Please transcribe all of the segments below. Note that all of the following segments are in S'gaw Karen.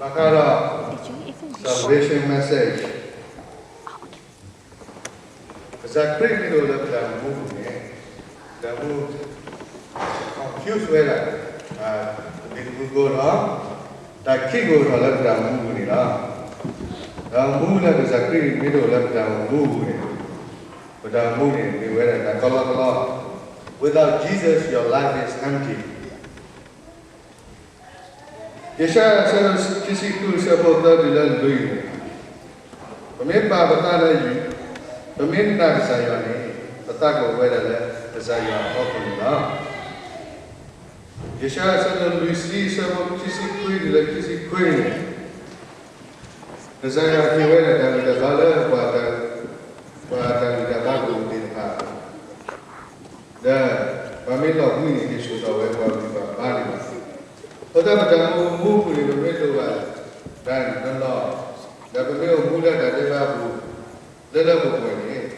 ဘၣ်ဃးဒီး salvation message, ကစၢ်ခရံာ်မ့ၢ်တအိၣ်လၢပတၢ်အိၣ်မူပူၤန့ၣ်, ပတၢ်အိၣ်မူ confuse ဝဲဒၣ် တမံၤတမံၤကအိၣ်ထီၣ်, တၢ်ခံကအိၣ်ထီၣ်လၢပတၢ်အိၣ်မူပူၤန့ၣ်လီၤ. တၢ်အိၣ်မူလၢကစၢ်ခရံာ်မ့ၢ်တအိၣ်လၢပတၢ်အိၣ်မူပူၤန့ၣ်, ပတၢ်အိၣ်မူန့ၣ်မ့ၢ်ဝဲဒၣ်တၢ်ကလီကလီ, Without Jesus, your life is empty. ယၡါယၤအဆၢဒိၣ်ခံဆံဃု အဆၢဖိသၢတုၤလၢလွံၢ်န့ၣ်, ပမ့ၢ်ပာ်ပသးလၢယွၤ, ပမ့ၢ်နာ်ကစၢ်ယွၤန့ၣ်, ပသးကအိၣ်ဝဲဒၣ်လၢကစၢ်ယွၤအဖီခိၣ်န့ၣ်လီၤ. ယၡါယၤအဆၢဒိၣ်လွံၢ်ဆံ အဆၢဖိခံဆံခွံတုၤလၢခံဆံခွံန့ၣ်, ကစၢ်ယွၤဟ့ၣ်ဝဲဒၣ်တၢ်ဂံၢ်တၢ်ဘါလၢပှၤတၢ်, ပှၤတၢ်ဂံၢ်တၢ်ဘါပူၤသ့ၣ်တဖၣ် ဒီးပမ့ၢ်လီၤဘှံးန့ၣ် ဟ့ၣ်ဆူၣ်ထီၣ်ဝဲပှၤဂံၢ်ပှၤဘါန့ၣ်လီၤ. အဃိသတး ပတၢ်အိၣ်မူပူၤန့ၣ် ပမ့ၢ်လိၣ်ဘၣ်တၢ်နီၢ်နီၢ်, ဒီးပမ့ၢ်အိၣ်မူလၢတၢ်ဒဲးဘးအပူၤ လၢလၢပှဲၤပှဲၤန့ၣ်,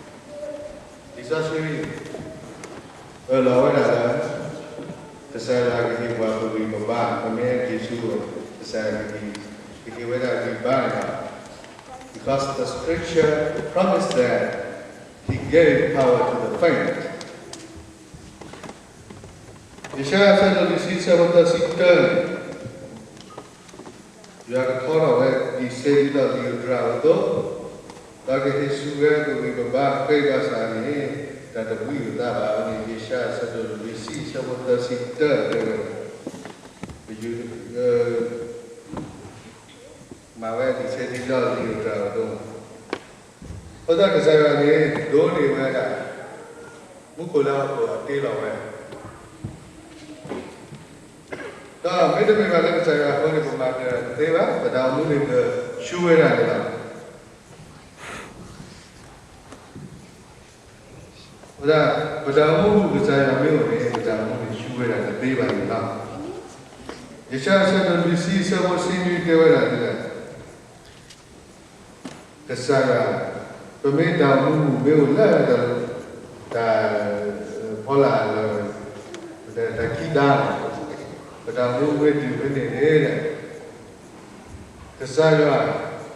လံာ်စီဆှံ အၢၣ်လီၤဝဲဒၣ်လၢ ကစၢ်ယွၤကဟ့ၣ်ပှၤပဂံၢ်ပဘါ, ပမ့ၢ်ဟဲက့ၤဆူ ကစၢ်ယွၤကဟ့ၣ်, ကဟ့ၣ်ဝဲဒၣ်ဂံၢ်ဘါန့ၣ်လီၤ. Because the scripture promised that he gave power to the faint. ယၡါယၤအဆၢဒိၣ်လွံၢ်ဆံ အဆၢဖိသၢဆံတၢန့ၣ်, ယွၤကထီထီၣ်ဝဲ ဒံၣ်ဆဲးဒံၣ်ဒီးလံာ်ဧိၤတြၤဧိၤအသိး, ဒီးကဟ့ၣ်ဆူၣ်ဝဲပဂံၢ်ပဘါဃဲဘၣ်ဆၣ်န့ၣ်, တၢ်တဘှံးပသးဘၣ်န့ၣ် ယၡါယၤအဆၢဒိၣ်လွံၢ်ဆံ အဆၢဖိသၢဆံတၢတဲဝဲ, ပယုၢ် မၤဝဲဒံၣ်ဆဲးဒံၣ်ဒီးလံာ်ဧိၤတြၤဧိၤအသိး, အဃိသတးကစၢ်ယွၤန့ၣ် ဒိးန့ၢ်ဝဲဒၣ် မူခိၣ်လၢဟီၣ်ခိၣ်အတ့လီၤဝဲ, ဒီးမ့တမ့ၢ်ဘၣ်လၢကစၢ်ယွၤအဃိန့ၣ် ပမၤတသ့ဘၣ်, ပတၢ်အိၣ်မူန့ၣ်ကဆူဝဲဒၣ်န့ၣ်လီၤ. အဃိသတး ပတၢ်အိၣ်မူပူၤကစၢ်ယွၤမ့ၢ်အိၣ်န့ၣ် ပတၢ်အိၣ်မူန့ၣ်ဆူဝဲဒၣ်တသ့ဘၣ်န့ၣ်လီၤ. ယၡါယၤအဆၢဒိၣ်လွံၢ်ဆံ အဆၢဖိတဆံနွံတဲဝဲဒၣ်ဒ်လဲၣ်, ကစၢ်ယွၤ, ပမ့ၢ်တၢ်အိၣ်မူမ့ၢ်အိၣ်လၢ တၢ်, တၢ်ဖီလာ်လၢ တၢ်ခံးတၢ်လီၤ, ပတၢ်အိၣ်မူမ့ၢ်တုၤဖဲန့ၣ်န့ၣ်, ကစၢ်ယွၤ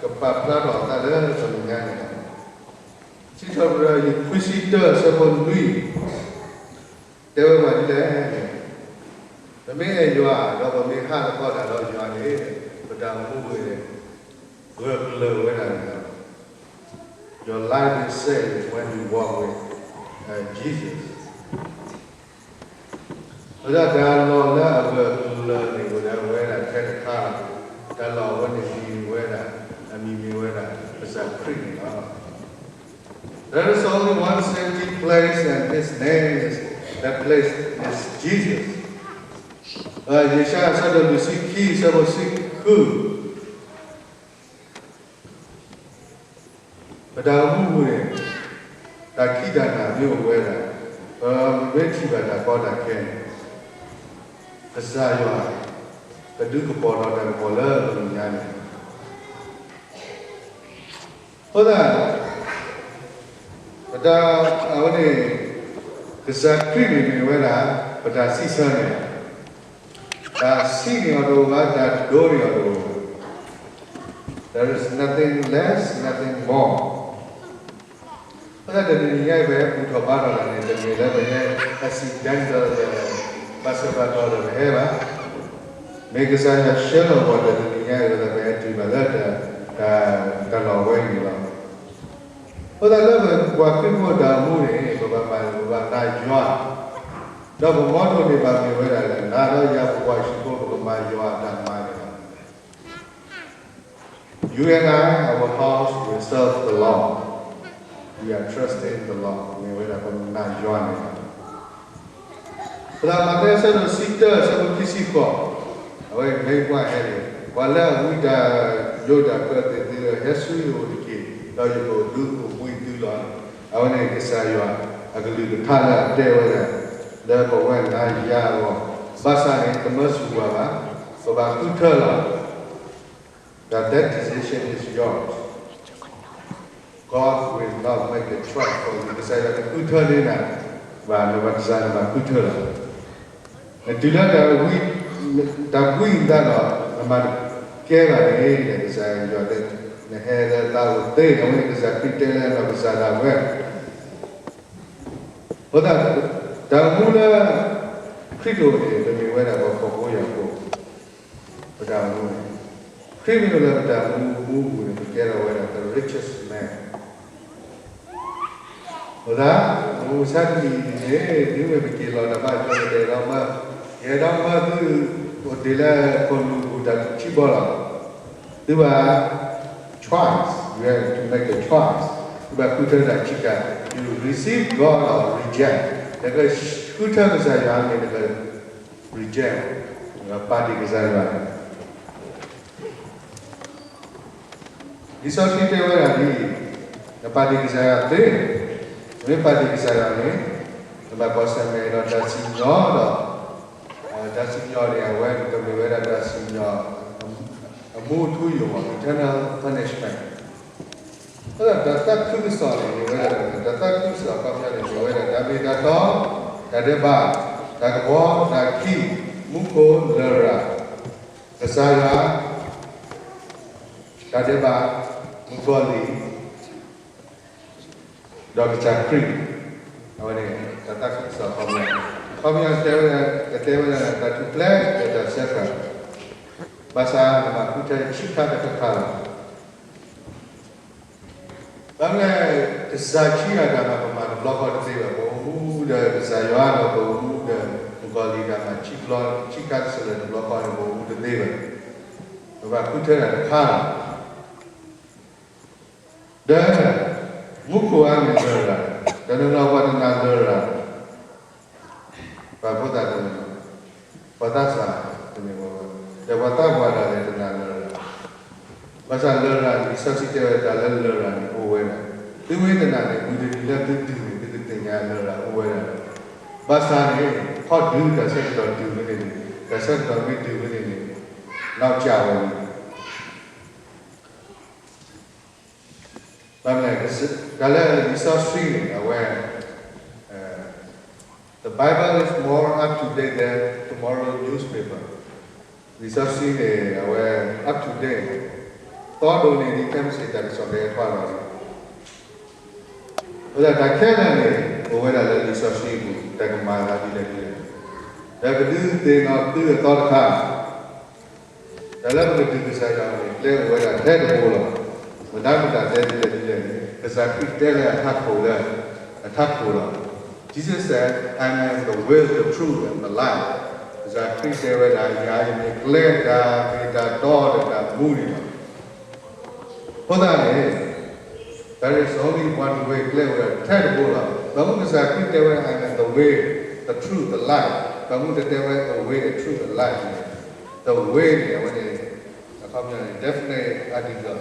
ကပာ်ဖျါထီၣ်အသးလၢပမဲာ်ညါန့ၣ်လီၤ. စံးထီၣ်ပတြၢၤ ခွံဆံတၢ အဆၢဖိနွံ တဲဝဲဒ်လဲၣ်န့ၣ်, ပမ့ၢ်အဲၣ်ယွၤ ဒီးပမ့ၢ်ဟးသကိးတၢ်ဒီးယွၤန့ၣ်, ပတၢ်အိၣ်မူပူၤန့ၣ် ဂၢၢ်ကျၢၤဝဲဒၣ်န့ၣ်လီၤ. Your life is safe when you walk with, uh, Jesus. အဃိသတး တၢ်လီၢ်လၢအဂၢၢ်ကျၢၤန့ၣ် အိၣ်ဒၣ်ဝဲဒၣ်ထဲတခါ, တၢ်လီၢ်ဝဲန့ၣ်မ့ၢ်ဝဲဒၣ်, အမံၤမ့ၢ်ဝဲဒၣ် ကစၢ်ခရံာ်န့ၣ်လီၤ. There is only one safety place, and his name is, that place is Jesus. ယၡါယၤအဆၢဒိၣ်လွံၢ်ဆံခံ အဆၢဖိတဆံဃု, ပတၢ်အိၣ်မူပူၤန့ၣ်, တၢ်ခံးတၢ်နၤမ့ၢ်အိၣ်ဝဲဒၣ်, ပမ့ၢ်ထံၣ်ဘၣ်တၢ်ကီတၢ်ခဲန့ၣ်, ကစၢ်ယွၤ ကဒုးကပီၤထီၣ်တၢ်ကပီၤလၢပမဲာ်ညါန့ၣ်လီၤ. အဃိသတး ပတၢ်, အဝဲန့ၣ်, ကစၢ်ခရံာ်န့ၣ်မ့ၢ်ဝဲဒၣ် ပတၢ်စံးဆၢန့ၣ်လီၤ. တၢ်ဆံးန့ၢ်အီၤတအိၣ်ဘၣ်, တၢ်ဒိန့ၢ်အီၤတအိၣ်ဘၣ်. There is nothing less, nothing more. အဃိသတးတနံၤညါအံၤ ပဟဲဘူၣ်ထီၣ်ဘါထီၣ်တၢ်န့ၣ် တမ့ၢ်လၢပဟဲ accidental ဒီး ဘၣ်ဆၢဘၣ်တီၤဒီးပဟဲဘၣ်. မ့ၢ်ကစၢ်ယွၤဆှၢလီၤပှၤတနံၤညါအံၤ လၢပဟဲတုၤဘၣ်လၢ တၢ်လီၢ်ဝဲအံၤန့ၣ်လီၤ. အဃိသတးလၢပပှၤခရံာ်ဖိတၢ်အိၣ်မူန့ၣ် ပဘၣ်မၤ, ပဘၣ်နာ်ယွၤ, ဒီးပမီထိၣ်န့ၣ်ဘၣ်မ့ၢ်ဝဲဒၣ်လၢ နၤဒီးယၤပပှၤဟံၣ်ဖိ ပကမၤယွၤအတၢ်မၤန့ၣ်လီၤ. You and I, our house will serve the Lord. We are trusting the Lord. မ့ၢ်ဝဲဒၣ်ပနာ်ယွၤန့ၣ်လီၤ. ပတၢ်မၤတၢ်ဆၢဒိၣ်တဆံတၢ အဆၢဖိခံဆံဃိး, အဝဲ main point ဟဲန့ၣ်, ပှၤလၢအဝံတၢ်ယိးတၢ်ကၢသ့ၣ်သုဧၢ, ဟဲဆူယအိၣ်တက့ၢ်, ဒီးယကဒုးအိၣ်ဘှံးသုလီၤ. အဝဲန့ၣ်ကစၢ်ယွၤအကလုၢ်ကထါလၢအတဲဝဲဒၣ်, လၢပဝဲနၤယၤအဂီၢ်, ဘၣ်ဆၣ်န့ၣ် တမၢဆူၣ်ပှၤဘၣ်, ပဘၣ်ဃုထၢလီၤ. That decision is yours. God will not make a choice for you. ကစၢ်ယွၤတဃုထၢန့ၢ်နၤဘၣ်, နဘၣ်ကစၢ်နဘၣ်ဃုထၢလီၤ. နတုၤလၢတၢ်ဝံ, တၢ်ဝံသးဒီး နမၤ, ကဲဘၣ်န့ၣ် ကစၢ်ယွၤတဲ နဟဲလၢသးအိၣ်သ့ အဝဲန့ၣ်ကစၢ်ခရံာ်တဲလၢနီၢ်ကစၢ်ဒၣ်ဝဲ အဃိသတး တၢ်အိၣ်မူလၢ ခရံာ်အိၣ်န့ၣ် ပမ့ၢ်ဝဲဒၣ်ပှၤဖှီၣ်ဖိယာ်ဖိ ပတၢ်အိၣ်မူန့ၣ် ခရံာ်မ့ၢ်အိၣ်လၢပတၢ်အိၣ်မူအပူၤန့ၣ် ပကဲထီၣ်ဝဲဒၣ် the richest man အဃိသတး ပအိၣ်ဆါတနံၤအံၤန့ၣ် တုၤမ့ၢ်ပက့ၤလီၤတၢ်ဘၣ်ကီန့ၣ် ပအဲၣ်ဒိးမၤ, ယအဲၣ်ဒိးမၤသု အိၣ်တ့ၢ်လၢခိၣ်နူာ်ပူၤတၢ်ထူၣ်ထံဘီလီၤ. သုဘၣ် choice, you have to make a choice. သုဘၣ်ဃုထၢတၢ်ခံခါ, you receive God or reject. နကဃုထၢကစၢ်ယွၤမ့ၢ်နက reject, နကပာ်တ့ၢ်ကစၢ်ယွၤ လံာ်စီဆှံတဲဝဲဒၣ်ဒ်အံၤ, နပာ်တ့ၢ်ကစၢ်ယွၤသ့, နမ့ၢ်ပာ်တ့ၢ်ကစၢ်ယွၤန့ၣ် နဘၣ်ကွၢ်ဆၢၣ်မဲာ်ဒီးတၢ်စံၣ်ညီၣ်ဒီး တၢ်စံၣ်ညီၣ်န့ၣ် အဝဲန့ၣ်ကမ့ၢ်ဝဲဒၣ်တၢ်စံၣ်ညီၣ် အမူအထူအယိာ် eternal punishment. အဃိသတး တၢ်သးခုကစီၣ်န့ၣ် မ့ၢ်ဝဲဒၣ် တၢ်သးခုကစီၣ်အခီပညီန့ၣ် မ့ၢ်ဝဲဒၣ် တၢ်မ့ၢ်တၢ်တီ, တၢ်ဒဲးဘး, တၢ်ကပီၤ, တၢ်ခံ, မူခိၣ်, လရာ်, ကစၢ်ယွၤ, တၢ်ဒဲးဘး, မုၣ်ကီၤလံၢ်, ဒီးကစၢ်ခရံာ်, အဝဲန့ၣ် တၢ်သးခုကစီၣ်အခီပညီ, အခီပညီတဲဝဲဒၣ် ကတဲဝဲဒၣ်တၢ်ထူၣ်ဖျဲးဒီးတၢ်ဆၢကတီၢ်, ဘၣ်ဆၣ်နဘၣ်ဃုထၢဆံးခါတခါခါလီၤ. ဘၣ်မနုၤလဲၣ်, တၢ်ဆံးအတၢ်မၤ ပမၤတဘျီဃီတသ့ဘၣ်. ပအိၣ်မူဒီးကစၢ်ယွၤဒီး ပအိၣ်မူဒီး မုၣ်ကီၤလံၢ်တၢ်မၤ ဆံးခါတစၢၤလၢၤတဘျီဃီန့ၣ် ပအိၣ်မူတသ့ဘၣ်. ပဘၣ်ဃုထၢတၢ်တခါလီၤ. ဒီး မူခိၣ်အါန့ၢ်လရာ်, တနီၤနီၤပှၤတနာ်လရာ်, ပှၤဖိသၣ်တနီၤနီၤ, ပှၤသးစၢ်တမ့ၢ်ဝဲ, ဒီးပှၤသးပှၢ်ဒၣ်လဲာ်တနာ်လရာ်, ဘၣ်ဆၣ်လရာ်န့ၣ် လံာ်စီဆှံတဲဝဲတၢ်လၢလရာ်န့ၣ်အိၣ်ဝဲဒၣ်, သုမ့ၢ်တနာ်န့ၣ် မုၢ်တနံၤလၢသုဒုးန့ၣ် သုကသ့ၣ်ညါလရာ်အိၣ်ဝဲဒၣ်လီၤ. ဘၣ်ဆၣ်န့ၣ် ခီဒုးတၢ်ဆၢကတီၢ်ဒုးဝဲန့ၣ်န့ၣ်, တၢ်ဆၢကတီၢ်မ့ၢ်ဒုးဝဲန့ၣ်န့ၣ်, နောက်ကျဝဲန့ၣ် ဘၣ်မနုၤလဲၣ်, တၢ်လၢလံာ်စီဆှံန့ၣ် အဝဲ the Bible is more up to date than tomorrow newspaper. လံာ်စီဆှံန့ၣ် အဝဲ up to date, သီဒိၣ်န့ၢ်ဒံးခဲမုၢ်ဆ့ၣ်တၢ်ကစီၣ်ကဟဲထီၣ်လီၤန့ၣ်, အဃိသတးတၢ်ခဲလၢာ်န့ၣ် အိၣ်ဝဲဒၣ်လၢလံာ်စီဆှံအပူၤ, တၢ်ကမၤသးဒ်လဲၣ်ဒ်လဲၣ်, ဒီးကဒုးသ့ၣ်နီၣ်သုအသီတခါ တၢ်လၢပကဒုးကစၢ်ယွၤန့ၣ် ကျဲအိၣ်ဝဲဒၣ်ထဲတဘိလီၤ. မတၤမတၤတဲဒ်လဲၣ်ဒ်လဲၣ်န့ၣ် ကစၢ်ခရံာ်တဲလၢအထးခိၣ်လၢ အထးခိၣ်လီၤ. Jesus said, I am the way, the truth, and the life. ကစၢ်ခရံာ်တဲဝဲဒၣ် ယၤယမ့ၢ်ကျဲ, တၢ်မ့ၢ်တၢ်တီဒီးတၢ်မူန့ၣ်လီၤ. အဃိသတးန့ၣ် there is only one way, ကျဲအိၣ်ဝဲဒၣ်ထဲတဘိလီၤ. ဘၣ်မနုၤကစၢ်ခရံာ်တဲဝဲ I am the way, the truth, the life, ဘၣ်မနုၤတတဲဝဲ the way, the truth, the life န့ၣ်, the way န့ၣ် အဝဲန့ၣ် အခီပညီန့ၣ် definite article,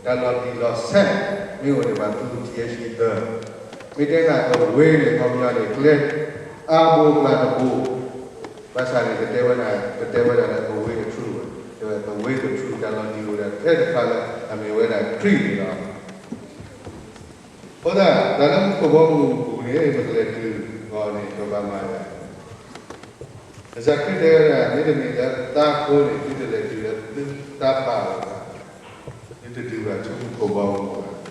တၢ်လီၤတံၢ်လီၤဆဲး မ့ၢ်အိၣ်န့ၣ် ပှၤသူထံအ့ၡံသၢ, မ့ၢ်တဲဒၣ် the way န့ၣ် အခီပညီန့ၣ် ကျဲအါဘိပှၤတဘိ, ဘၣ်ဆၣ်န့ၣ် ကတဲဝဲဒၣ် ကတဲဝဲဒၣ်လၢ the way, the truth, the way, the truth, တၢ်လီၤတံၢ်အိၣ်ဒၣ်ထဲတခါလၢ အမ့ၢ်ဝဲဒၣ်ခရံာ်န့ၣ်လီၤ. အဃိသတး တၢ်လၢမူခိၣ်ဘီမုၢ်အပူၤန့ၣ် ပကလဲၤတုၤအီၤန့ၣ် ပဘၣ်မၤယၤ, ကစၢ်ခရံာ်တဲဝဲဒၣ် မ့တမ့ၢ်လၢသးအဃိန့ၣ် သုတလဲၤတုၤလၢသုသးပၢ်အအိၣ်ဘၣ်, သုတတုၤဘၣ်ဆူမူခိၣ်ဘီမုၢ်အပူၤဘၣ်. အဃိသတး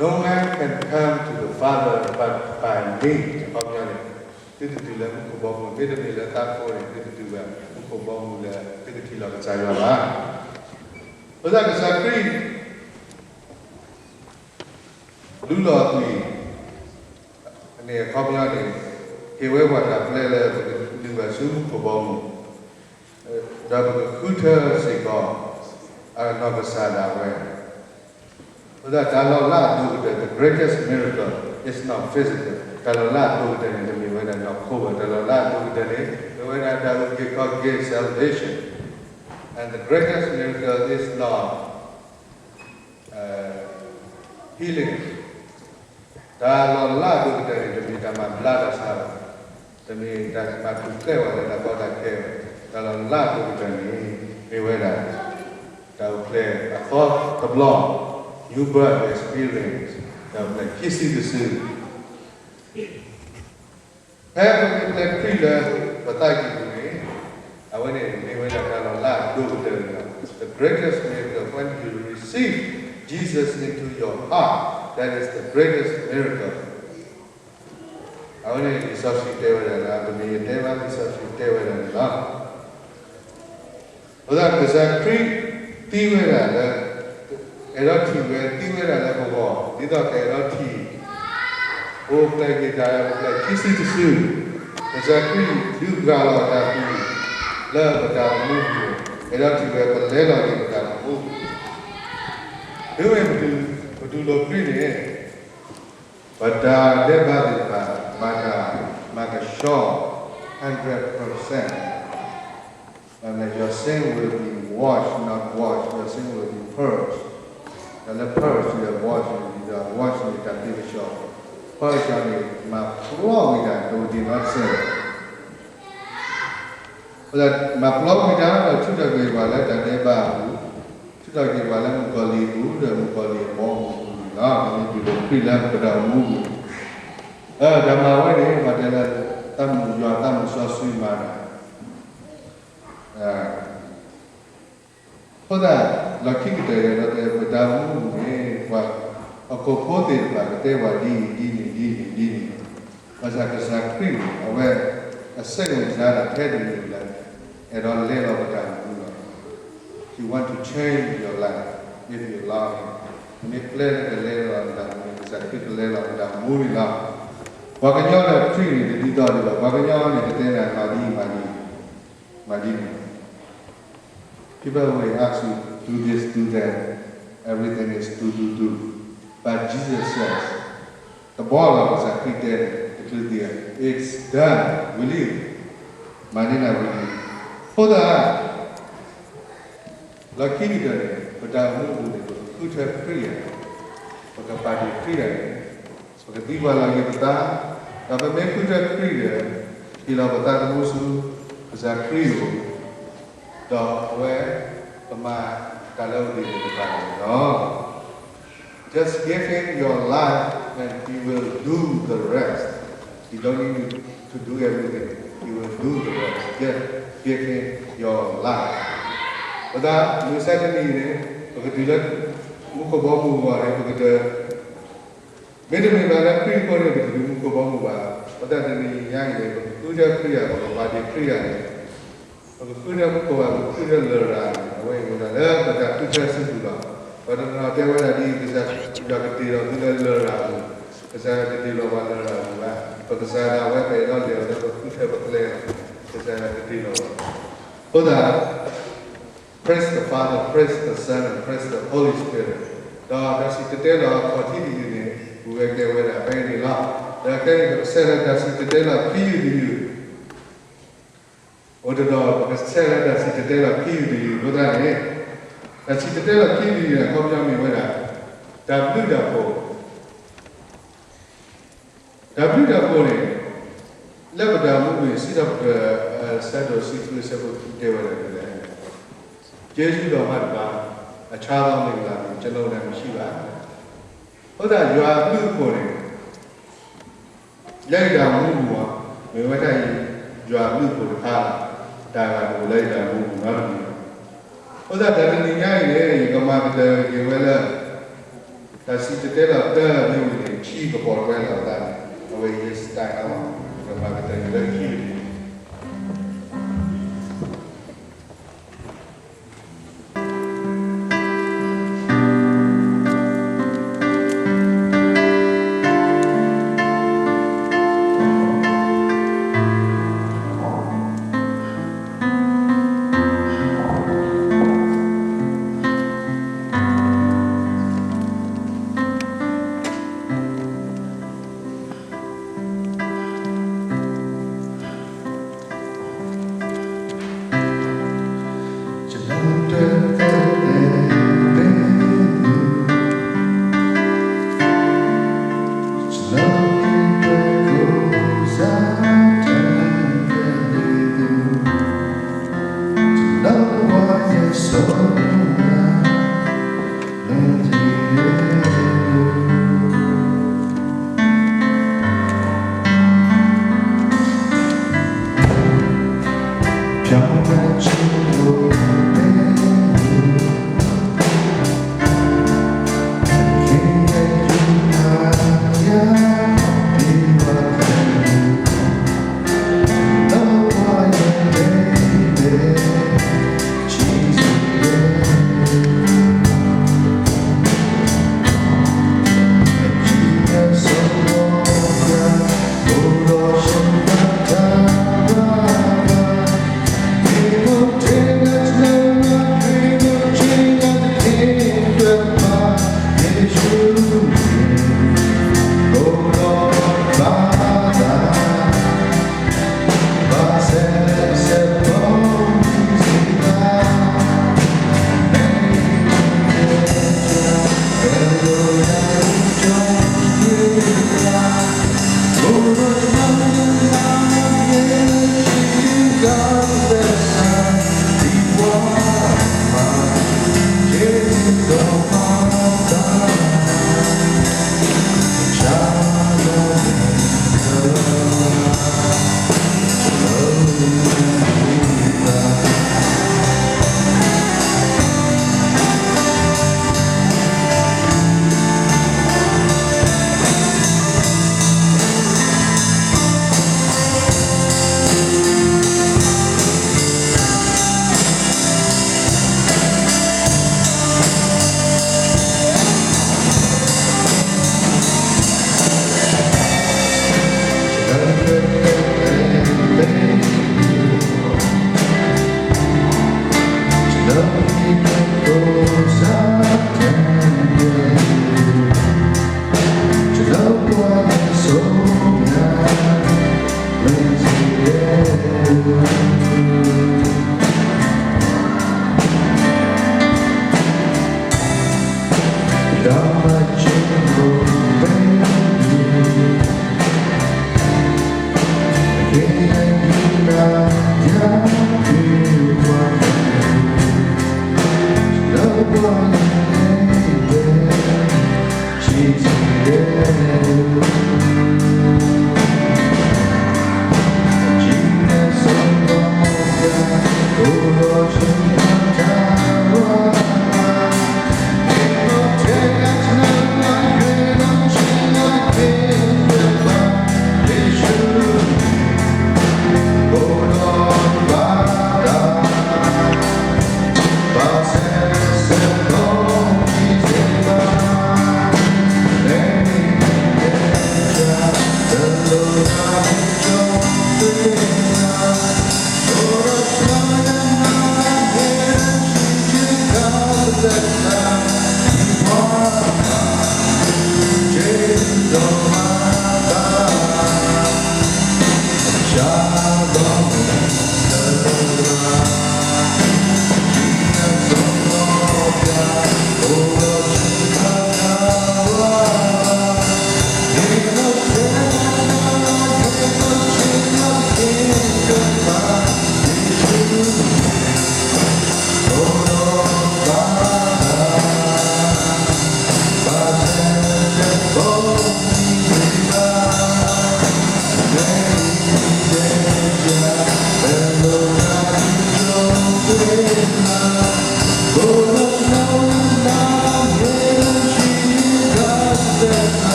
no man can come to the Father but by me အခီပညီန့ၣ် သုတတုၤလၢမူခိၣ်ဘီမုၢ်, မ့တမ့ၢ်လၢသးအဃိန့ၣ် သုတတုၤဘၣ်မူခိၣ်ဘီမုၢ်လၢသုကထံၣ်လီၤကစၢ်ယွၤဘၣ်. အဃိသတး ကစၢ်ခရံာ် လူလီၤအသွံၣ်န့ၣ် အခီပညီန့ၣ် ဟ့ၣ်ဝဲပှၤတၢ်ပျဲလၢပကဒုးဘၣ်ဆူမူခိၣ်ဘီမုၢ်, ဒီးပကဃုထၢစ့ၢ်ကီး အနီၢ်ကစၢ်ဒၣ်ဝဲ. အဃိသတး တၢ်လီၤလးအဒိၣ်ကတၢၢ် the greatest miracle is not physical. တၢ်လီၤလးအဒိၣ်ကတၢၢ်န့ၣ် တမ့ၢ်ဝဲဒၣ်နီၢ်ခိဘၣ်. တၢ်လီၤလးအဒိၣ်ကတၢၢ်န့ၣ် မ့ၢ်ဝဲဒၣ်တၢ်အုၣ်က့ၤခီၣ်က့ၤ salvation. And the greatest miracle is not healing. တၢ်လီၤလးအဒိၣ်ကတၢၢ်န့ၣ် တမ့ၢ်တၢ်မၤဘျါတၢ်ဆါဘၣ်, တမ့ၢ်တၢ်မၤထူၣ်ဖျဲးဘၣ်လၢတၢ်ကီတၢ်ခဲဘၣ်. တၢ်လီၤလးအဒိၣ်ကတၢၢ်န့ၣ် မ့ၢ်ဝဲဒၣ် တၢ်အိၣ်ဖျဲၣ်အသီတဘျီ, new birth experience, တၢ်အိၣ်ဖျဲၣ်ခံစုတစု ဖဲပမ့ၢ်ပျဲခရံာ်လၢပသးကံၢ်ပူၤန့ၣ် အဝဲန့ၣ်မ့ၢ်ဝဲဒၣ် greatest miracle when you receive Jesus into your heart. That is the greatest miracle. အဝဲန့ၣ် လံာ်စီဆှံတဲဝဲဒၣ်လၢ ပမ့ၢ်ယတဲဘၣ် လံာ်စီဆှံတဲဝဲဒၣ်န့ၣ်လီၤ. အဃိသတး ကစၢ်ခရံာ်သံဝဲဒၣ်လၢ အဲၣ်ဒိးထံၣ်ဝဲ သံဝဲဒၣ်လၢပဂီၢ် ဒ်သိးကအဲၣ်ဒိးထံၣ် အိၣ်ဖျဲၣ်က့ၤတၢ် အိၣ်ဖျဲၣ်ခံစုတစု, ကစၢ်ခရံာ်ဒုးပှၢ်လီၤတၢ်သံ လၢပတၢ်အိၣ်မူပူၤ, အဲၣ်ဒိးထံၣ်ဝဲ ပလဲၤလီၤက့ၤပတၢ်အိၣ်မူပူၤ, တုၤမ့ၢ်ပတူၢ်လိာ်ခရံာ်န့ၣ် ပတၢ်ဒဲးဘးသ့ၣ်တဖၣ် ဘၣ်တၢ်မၤကဆှီ hundred percent. Your sin will be washed, not washed. Your sin will be purged. တၢ်လၢ purge ဒီး wash န့ၣ် ဒီး wash န့ၣ် တၢ်သ့ကဆှီ, purge န့ၣ် မၤပျီဝံၤတၢ် ဒိၣ်ဒံးနီတစဲး မၤပျီဝံၤတၢ်ဒီး ထုးထီၣ်က့ၤပှၤလၢတၢ်ဒဲးဘးအပူၤ, ထုးထီၣ်က့ၤပှၤလၢမုၣ်ကီၤလံၢ်အပူၤ ဒီးမုၣ်ကီၤလံၢ်အဘီအမုၢ်အပူၤန့ၣ်လီၤ. ပမ့ၢ်တူၢ်လိာ်ခရံာ်လၢပတၢ်အိၣ်မူအပူၤ, တၢ်မၤဝဲန့ၣ် ပှၤတဲလၢ တၢ်မုၣ်ယွၤသးမုၣ်စီဆှံမၤတၢ် အဃိသတး လီၢ်ခံကတၢၢ်ဒီး ပတၢ်အိၣ်မူအပူၤန့ၣ် ပှၤဟီၣ်ခိၣ်ဖိသ့ၣ်တဖၣ်ကတဲပှၤဒ်အံၤဒ်န့ၣ်ဒ်န့ၣ်ဒ်န့ၣ်, ဘၣ်ဆၣ်ကစၢ်ခရံာ်န့ၣ် အဝဲအစိတ်ဝင်စားတၢ်ထဲတမံၤလၢ အဲၣ်ဒိးလဲၤလီၤပတၢ်အိၣ်မူလီၤ. He want to change your life if you allow him. နမ့ၢ်ပျဲလၢကလဲၤလီၤနတၢ်အိၣ်မူန့ၣ် ကစၢ်ခရံာ်ကလဲၤလီၤနတၢ်အိၣ်မူန့ၣ်လီၤ. ပှၤကညီဒီးခရံာ်န့ၣ် တဒ်သိးဒံးဘၣ်. ပှၤကညီန့ၣ် ကတဲနၤမၤဒ်အံၤမၤဒ်အံၤ, မၤဒ်န့ၣ် People will ask you, do this, do that. Everything is do, do, do. But Jesus says, တဘီလီၤ ကစၢ်ခရံာ်တဲန့ၣ် တချုးသံဧါ, it's done, ဝံၤလံ, မၤန့ၢ်နၤဝံၤလံ. အဃိသတး လီၢ်ခံကတၢၢ်န့ၣ် ပတၢ်အိၣ်မူအပူၤန့ၣ် ပကဃုထၢခရံာ်ဧါ, ပကပာ်တ့ၢ်ခရံာ်ဧါန့ၣ် ပကသံကွၢ်လီၤက့ၤပသး, ဒီးပမ့ၢ်ဃုထၢခရံာ်ဒီး ဟ့ၣ်လီၤပသးသမူဆူ ကစၢ်ခရံာ်အအိၣ်, ဒီးအဝဲ ကမၤတၢ်လၢအဂ့ၤန့ၣ်တဖၣ်န့ၣ်လီၤ. Just give him your life and he will do the rest. He don't need to do everything. He will do the rest. Just give him your life. ပသး မုၢ်ဆါတနံၤအံၤန့ၣ် ပကတုၤလၢ မူခိၣ်ဘီမုၢ်အဂီၢ်န့ၣ် ပကတၢၢ် မ့တမ့ၢ်ဘၣ်လၢခရံာ်အဃိန့ၣ် ပတတုၤမူခိၣ်ဘီမုၢ်ဘၣ်. အဃိသတးတနံၤညါအံၤန့ၣ် ပကဃုထၢခရံာ်ဧါ, ပကပာ်တ့ၢ်ခရံာ်ဧါန့ၣ်, ပကဃုထၢမူခိၣ်ဧါ, ပကဃုထၢလရာ်ဧါန့ၣ် အဝဲအံၤအိၣ်ဒၣ်လၢပတၢ်ဃုထၢစုပူၤလီၤ. ပှၤတနီၤနီၤတဲဝဲဒၣ်ဒ်အံၤ, ကစၢ်ယွၤကတ့ၢ်လီၤသုလၢလရာ်ပူၤ, ကစၢ်ယွၤတတ့ၢ်လီၤပှၤလရာ်ပူၤဘၣ်. ပကစၢ်ဒၣ်ဝဲ ပအဲၣ်ဒိးလဲၤအီၤလၢပဃုထၢပကျဲလီၤ. ကစၢ်ယွၤတတ့ၢ်လီၤဘၣ်. အဃိသတး Praise the Father, praise the Son, and praise the Holy Spirit. ဒီးတၢ်စံၣ်တဲၤတဲလီၤအခီၣ်ထံးတယုၢ်န့ၣ် ပဝဲကဲဝဲဒၣ်ဖဲအံၤန့ၣ်လီၤ. ဒီးခဲအံၤပကဆဲးလၢတၢ်စံၣ်တဲၤတဲလီၤခံယုၢ်တယုၢ်, အိၣ်တဒီးပကဆဲးလၢတၢ်စံၣ်တဲၤတဲလီၤခံယုၢ်တယုၢ်အဃိသတးန့ၣ်, တၢ်စံၣ်တဲၤတဲလီၤခံယုၢ်တယုၢ်န့ၣ် အခီပညီမ့ၢ်ဝဲဒၣ် တၢ်ဘျုးတၢ်ဖှိၣ် တၢ်ဘျုးတၢ်ဖှိၣ်န့ၣ် လၢပတၢ်အိၣ်မူပူၤန့ၣ် စံးထီၣ်ပတြၢၤ အဆၢဒိၣ်တဆံဃု အဆၢဖိခံ တဲဝဲဒၣ်ဒ်လဲၣ်, ကျေးဇူးတော်မှတပါး အခြားသောမင်္ဂလာသည် ကျွန်ုပ်၌မရှိပါ. အဃိသတး ယွၤအဘျုးအဖှိၣ်န့ၣ် လၢယတၢ်အိၣ်မူပူၤ မ့ၢ်ဝဲဒၣ်အံၤ ယွၤအဘျုးအဖှိၣ်တခါလီၤ. တၢ်ဂ့ၢ်တအိၣ်လၢယတၢ်အိၣ်မူပူၤနီတမံၤဘၣ်. အဃိသတး တနံၤညါအံၤန့ၣ် ယကမၤကတၢၢ်က့ၤဝဲလၢ တၢ်စံၣ်တဲၤတဲလီၤတၢ်မ့ၢ်ဝံၤန့ၣ် ခံကပီၤတွဲလီၤအသးန့ၣ် အဝဲယဲစတၢၣ်အါလီၤ. ယကမၤကတၢၢ်က့ၤလၢခံန့ၣ်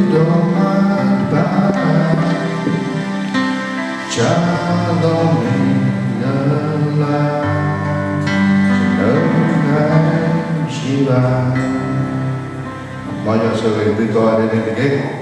ဒီးမၤတဘၣ် ကဒီးမံၤလၢ်လၢ် လၢတၢ်ဆံးဘၣ်. မ်ယွၤဆိၣ်ဂ့ၤသုကိးဂၤဒဲးန့ၣ်တက့ၢ်.